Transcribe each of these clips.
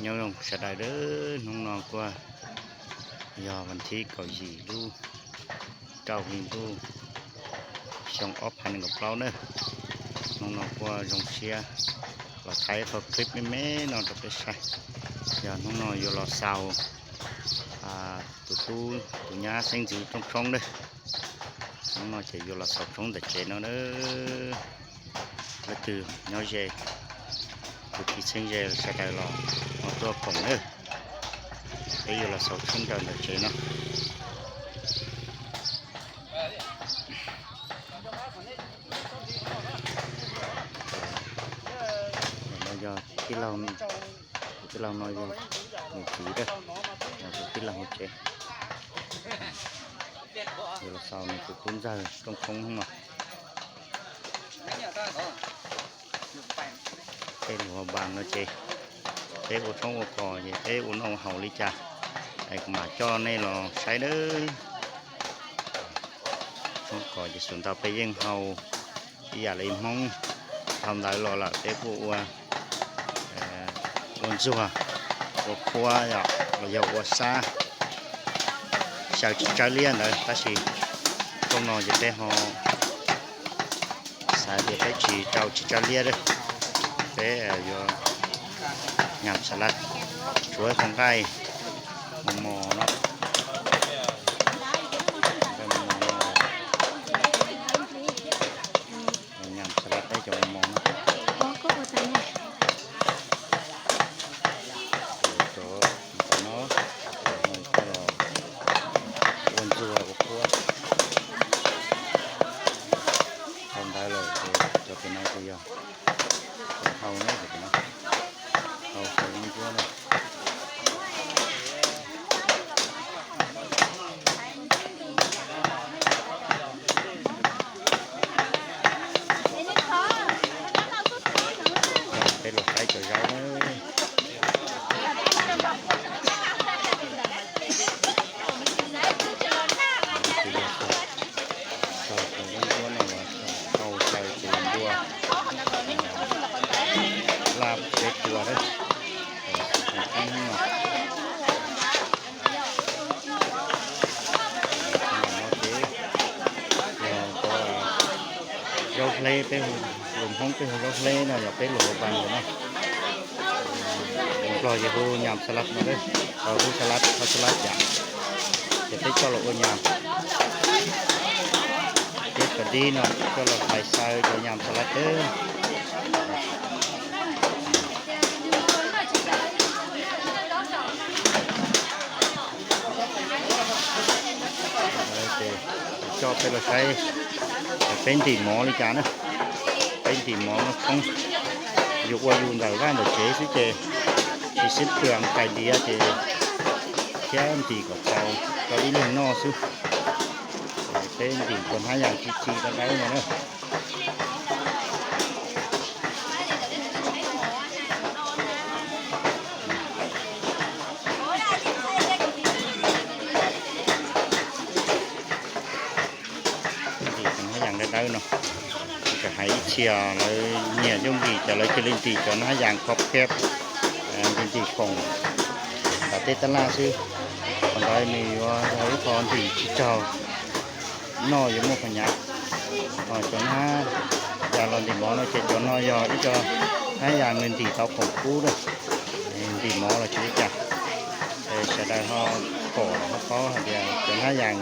Nyob zoo sawv daws, hnub no kuj yog vas thib kaum yim lub rau hli ntuj xyoo ob phav nees nkaum plaub na. Hnub no kuj zoo siab los thaij qhov clip me me no rau peb saib. Yog hnub no yuav los xaus tus tub tus nyab xeeb ntxwv rooj tshoob na. Hnub no ces yuav los xaus tshoob ntawm tsev no na. Leej twg nyob ze, tus txiv txheeb ze sawv daws los ho tuaj koom na. Peb yuav los xaus tshoob rau ntawm tsev no. Tus tij laug no yog nws txiv, tus tij laug hauv tsev. Yuav los xaus nws tus tub ntxawg rooj tshoob no. Peb lub hauv npas no ces peb ua tshoob ua kos ces peb ua noj ua haus li cas es kuv mam coj nej los saib nawb. Tshoob kos ces xus ntau peb yeej haus ib yam li Hmoob. Dhau ntawd los lawm peb kuj ua, ua ntxuag, ua qhuab, los yog ua sab, xyaw tsis tsawg liab ntawd, tab sis rooj no ces peb ho xav tias peb tsis rau tsis tsawg liab, peb yuav nyam xas lav, tshuav qhov nqaij mos mos no, nyam xas lav peb cov mos mos no. Cov no, cov no coj los ua ntxuag ua qhuab. Dhau ntawd lawm ces cov pem no ces yog hau na, cov pem no hau xyaw yeeb ncuab na. Peb los saib cov zaub na. Tus yog xyaw tus yeeb ncuab no los hau xyaw tus npua laj peb tua na. Tus no ces yog cov zaub hleb, peb hu, lus Hmoob peb hu zaub hleb no, yog peb lus hauv pas ntawm no. Lus Nplog ces hu nyam xas lav no, hu xas lav, hu xas lav cas, ces peb coj los ua nyam. Peb cov dib no coj los hlais xyaw cov nyam xas lav teb. Coj peb los saib peb ntim mov li cas na. Peb ntim mov no thoob, yus ua yus ntawm vaj ntawm tsev xwb ces tsis sib pwm qais diav ces thiab ntim kom txaus rau ib leeg noj xwb. Peb ntim cov hnab yas ci ci dawb dawb no na. Ntim cov hnab yas dawb dawb no, tsis hais ib txhia lawv nyiam yooj yim ces lawv cia li ntim cov hnab yas khov keb, ntim ntim khoom tom tej tab laj xwb. Qhov ntawd nws yuav yog ib qho ntim tsis raug, noj yuav muaj qhov hnyav. Ho cov hnab yas los ntim mov no ces cov no yog ib co hnab yas nws ntim tau khoom kub na, ntim mov los tsis li cas. Sawv daws ho pom ho paub hais tias cov hnab yas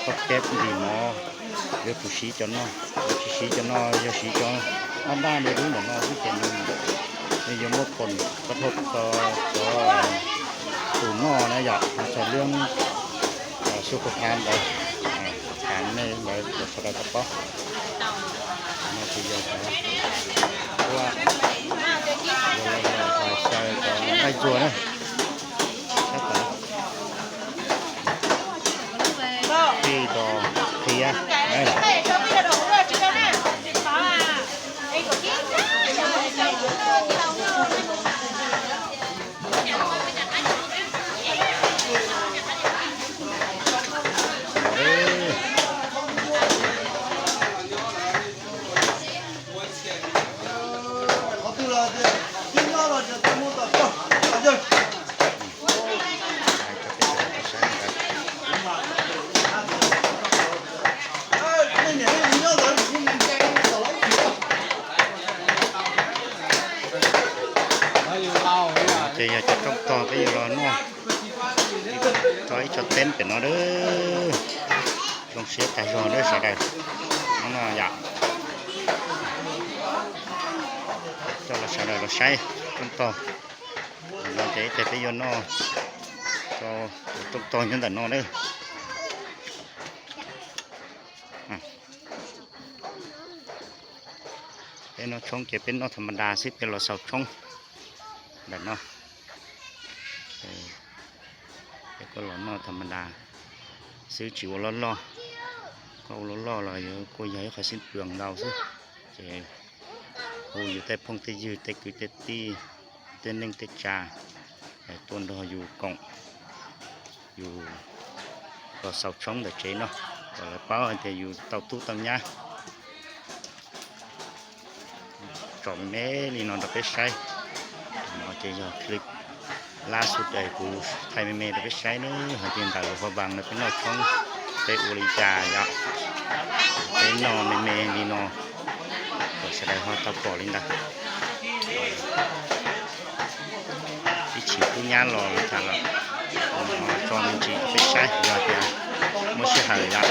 khov keb ntim mov yuav tsum siv cov no, yuav tsis siv cov no, yog siv cov daj daj li lub ntawm no xwb ces nws yuav muaj khoom kab thauj txog cov tus noj na yom, txog lub su kho kha ntawd, tham nej ntawd kom sawv daws tau paub. No ces yog cov, yog los xyaw cov nqaij ntxuag na, sab tod. Tij dos qhia. Ces yog cov rooj tog peb yuav los noj rau ib co teb pem no lawm. Zoo siab tag zog lawm sawv daws. No no yom, coj los sawv daws los saib rooj tog. No ces ib teg peb yuav noj rau rooj tog nyob ntawm no lawm. Peb noj tshoob ces peb noj tham ma das xwb, peb los xaus tshoob ntawm no. Peb kuj los noj tham ma das xwb, tsis ua loj loj. Koj ua loj loj los yuav kuj yog ib qho xib pwm ntau xwb. Ces hu yus tej phooj tej ywg, tej kwv tej tij, tej neej tej tsa tuaj nrog yus koom, yus los xaus tshoob ntawm tsev no, kom lawv paub hais tias yus tau tub tau nyab. Tso me me li no rau peb saib. No ces yog clip last today kuv thaij me me rau peb saib nawb, hais tias ntawm Luas Phaj Npas no peb noj tshoob, peb ua li cas yom. Peb noj me me li no kom sawv daws ho tau pom li ntawd. Ib txhia tub nyab los li cas los tso me ntsis rau peb saib, yog tias muaj sij hawm yom.